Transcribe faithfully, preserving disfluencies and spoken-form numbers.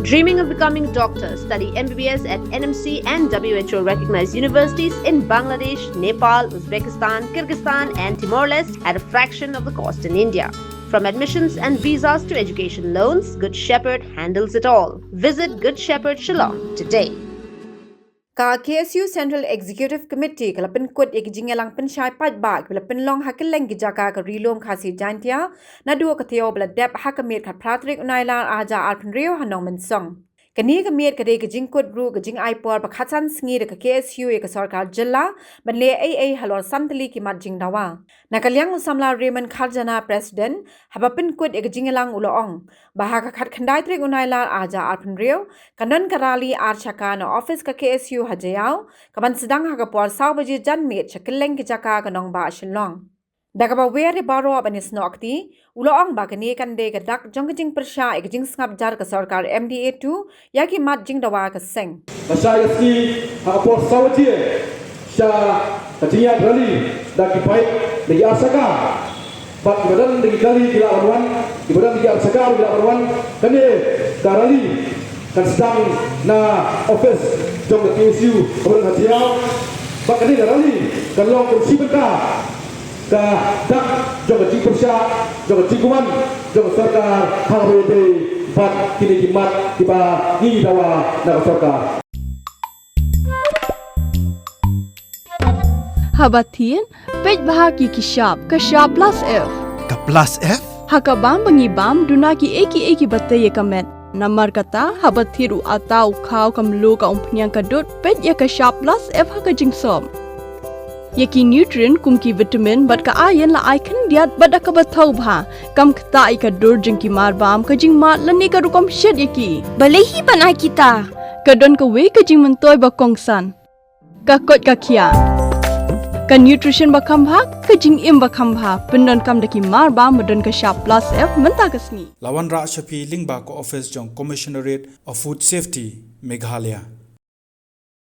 Dreaming of becoming a doctor? Study M B B S at N M C and W H O recognized universities in Bangladesh, Nepal, Uzbekistan, Kyrgyzstan, and Timor Leste at a fraction of the cost in India. From admissions and visas to education loans, Good Shepherd handles it all. Visit Good Shepherd Shillong today. Ka K S U Central Executive Committee ka la pynkut ïa ki jingïalang pynshai paidbah kiba la pynlong ha kylleng ki jaka ka Ri Lum Khasi Jaintia naduh ka taïew ba la dep ha ka miet khatphra tarik u Nailar arhajar arphew hynriew ha Nongmynsong. Kane ka miet ka dei ka jingkut ruh ka jingai por ba khatsan sngi da ka K S U ïa ka sorkar jylla ban leh ei ei halor san tylli ki mat jingdawa. Na ka liang u samla Raymond Kharjana, President, haba pynkut ïa ka jingïalang u la ong ba ha ka khatkhyndai tarik u Nailar arhajar arphew hynriew kan don ka rally ar shaka na office ka K S U ha Jaïaw, kaban sdang ha ka por saw baje janmiet sha kylleng ki jaka ka nongbah Shillong. Da kaba wer ïa baroh ban ïasnoh kti, u la ong ba kane kan dei ka dak jong ka jingpyrshah ïa ka jingsngap jar ka sorkar M D A two ïa ki mat jingdawa ka seng. Ka shai ka sngi ha ka por saw baje sha ka jingïaid rally da ki bike da ki ar shaka. Bad kiba don da ki kali ki lah ban wan, kiba don da ki ar shaka ki lah ban wan. Kane ka rally kan sdang na office jong ka K S U kaba don ha Jaïaw. Bad kane ka rally kan long kum shi bynta ka dak jong ka jingpyrshah, jong ka jingkmen jong ka sorkar ha kaba ïadei bad kine ki mat kiba ngi dawa na ka sorkar. Haba thied, peit bha ïa ki shap, ka shap plus F. Ka plus F? Ha ka bam ba ngi bam, duna kiei kiei kiba tei ïa ka met. Namar kata, haba thied u atta, u khaw, ka mluh, ka umphniang, ka dud, peit ïa ka shap plus F ha ka jingsop. Ïa ki nutrient kum ki vitamin bad ka iron la ai khyndiat bad da kaba thaw bha. Kam ktah ïa ka dur jong ki marbam, ka jingmad lane ka rukom shet ïa ki. Balei hi ban ai kita? Ka don kawei ka jingmyntoi ba kongsan. Ka koit ka khiah. Ka nutrition ba kham bha, ka jingim ba kham bha, pyndonkam da ki marbam ba don ka shap plus F mynta ka sngi. La wanrah sha phi lyngba ka office jong Commissionerate of Food Safety, Meghalaya.